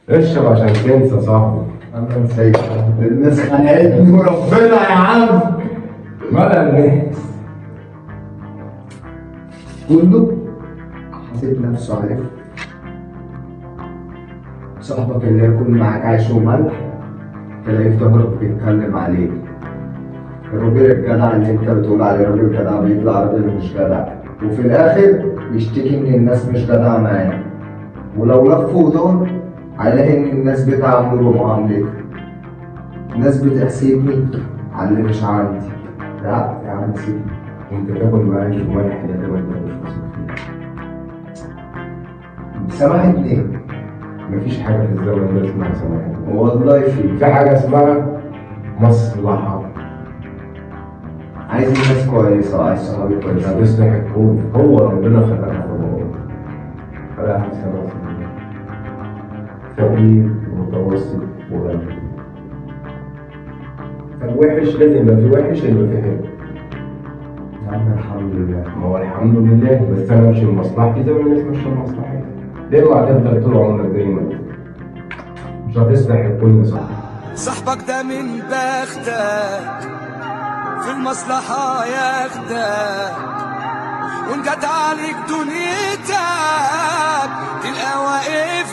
اشرب عشان تنسى صاحبي. انا نسيت. الناس خانقتني وربنا يا عم. مالها الناس؟ كله حاطط نفسه، عارف صاحبك اللي ياكل معاك عيش وملح تلاقيه في ظهرك بيتكلم عليك. الراجل الجدع اللي انت بتقول عليه راجل جدع بيطلع راجل مش جدع، وفي الاخر يشتكي ان الناس مش جدعة معاه، ولو لف ودار هيلاقي ان الناس بتعامله بمعاملته. الناس بتحسدني على اللي مش عندي. لا يا عم سيبني. وانت تاكل معاه عيش وملح ده ما انت مش واثق فيه. سمحت ليه؟ مفيش حاجة في الزمن ده اسمها سماحة. والله في. في حاجة اسمها مصلحة. عايز الناس كويسة وعايز صحابي مش كويسين. هتصلح الكون. هو ربنا خلقها طبقات، خلقها في 7 سنين: فقير ومتوسط وغني. فالوحش لازم يبقى في وحش، لازم يبقى في حلو. يا عم الحمد لله. ما هو الحمد لله، بس انا امشي بمصلحتي زي ما الناس ماشيه بمصلحتها. ليه ما هتفضل طول عمرك زي ما انت؟ مش هتصلح الكون يا صاحبي. صاحبك ده من بختك، في المصلحة ياخدك، وان جت عليك دنيتك تلقى واقف.